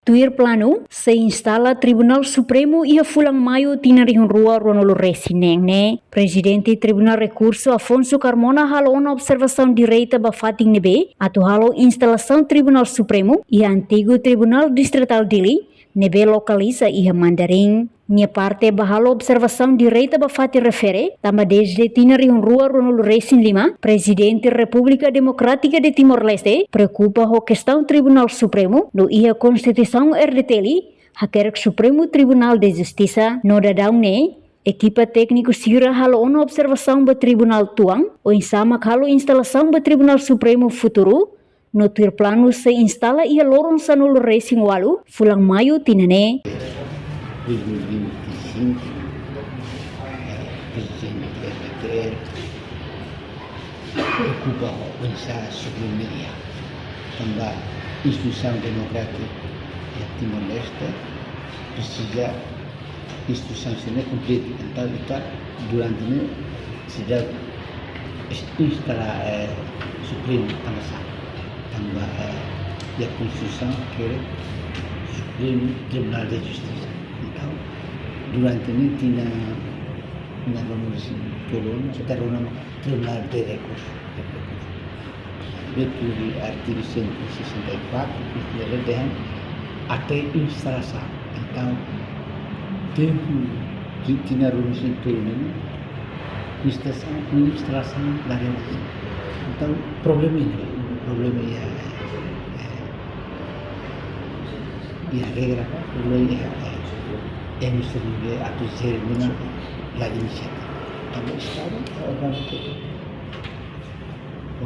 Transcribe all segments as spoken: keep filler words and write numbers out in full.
Tuir planu, sei instala Tribunál Supremu iha fulan Maiu tinan rihun rua ruanulu resin neen ne'e. Prezidente Tribunál Rekursu Afonso Carmona halo ona observasaun direta ba fatin ne'ebé atu halo instalasaun Tribunál Supremu iha antigu Tribunál Distritál Dili, ne'ebé lokaliza iha Mandarin. Nia parte ba halo observasaun direta ba fatin refere, tanba dezde tinan rihun rua ruanulu resin lima, Prezidente Repúblika Demokrátika de Timor-Leste preokupa ho kestaun Tribunál Supremu, no iha Konstituisaun R D T L, hakerek Supremu Tribunál de Justisa, no daudaun ne'e, ekipa tékniku sira halo ona observasaun ba tribunál tuan, oinsá mak halo instalasaun ba Tribunál Supremu futuru, no tuir planu sei instala iha loron sanulu resin ualu, fulan Maiu tinan ne'e. Dois mil e vinte e cinco, eh, Prezidente R D T L preokupa ho oinsá Supremu iha. Tanba instituisaun demokrátika iha Timor-Leste presiza instituisaun sira-ne'e kompletu. Entaun, ita durante ne'e seidauk instala, eh, Supremu tanba sá. Tanba, eh, iha Konstituisaun hakerek Supremu Tribunál de Justisa. Entaun, durante ne'e tinan, tinan ruma, se torna, se torna Tribunál de Rekursu. Tuir artigu cento e sessenta e quatro, que dehan até instalasaun. Entaun, tempu de tinan ruma, se torna, ne'e, instalasaun, instalasaun la realiza. Entaun, problema ne'e, problema iha, eh, iha regra ka, problema iha, eh, ema sira ne'ebé atu jere ne'e la inisiativa. Tanba Estadu, eh, órgaun ke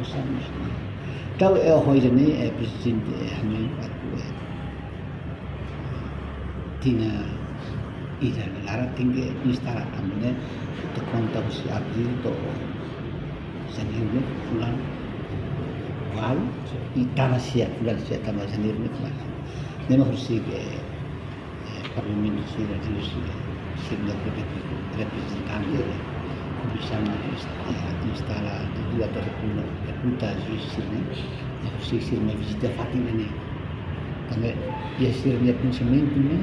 Osan. Entaun, eh, ohin ne'e, eh, Prezidente, eh, hanoin atu, eh, tinan ida nia laran tenke instala tanba ne'e, ita konta husi abríl to'o janeirus ne'e fulan ualu, i tama sia, fulan sia tama janeirus ne'e fulan sia. Ne'e mak husi, eh, eh, Parlamentu sira, sira, sira reprezentante, eh, komisaun, eh, instala, dua atau república, república, juiz sira, eh, sira, sira mai vizita fatin ne'e. Tanba iha sira-nia koñesimentu ne'e,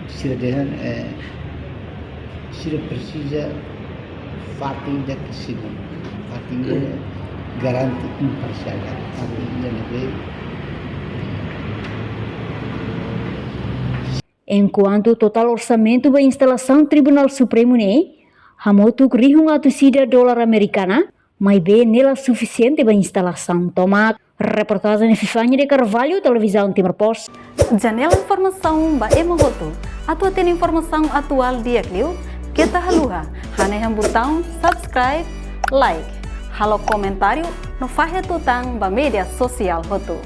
sira dehan, eh, sira presiza fatin ida ke segundu, fatin ida garante imparsialidade, fatin ida ne'ebé. Enkuantu totál orsamentu ba instalasaun Tribunál Supremu ne'e hamutuk rihun atus ida dolar amerikana, maibé ne'e la sufisiente ba instalasaun tomak. Reportajen Epifania de Carvalho, Televizaun Timor Post. Janela informasaun ba ema hotu. Atu hatene informasaun atuál di'ak liu, keta haluha hanehan butaun subscribe, like, halo komentáriu no fahe tutan ba média sosiál hotu.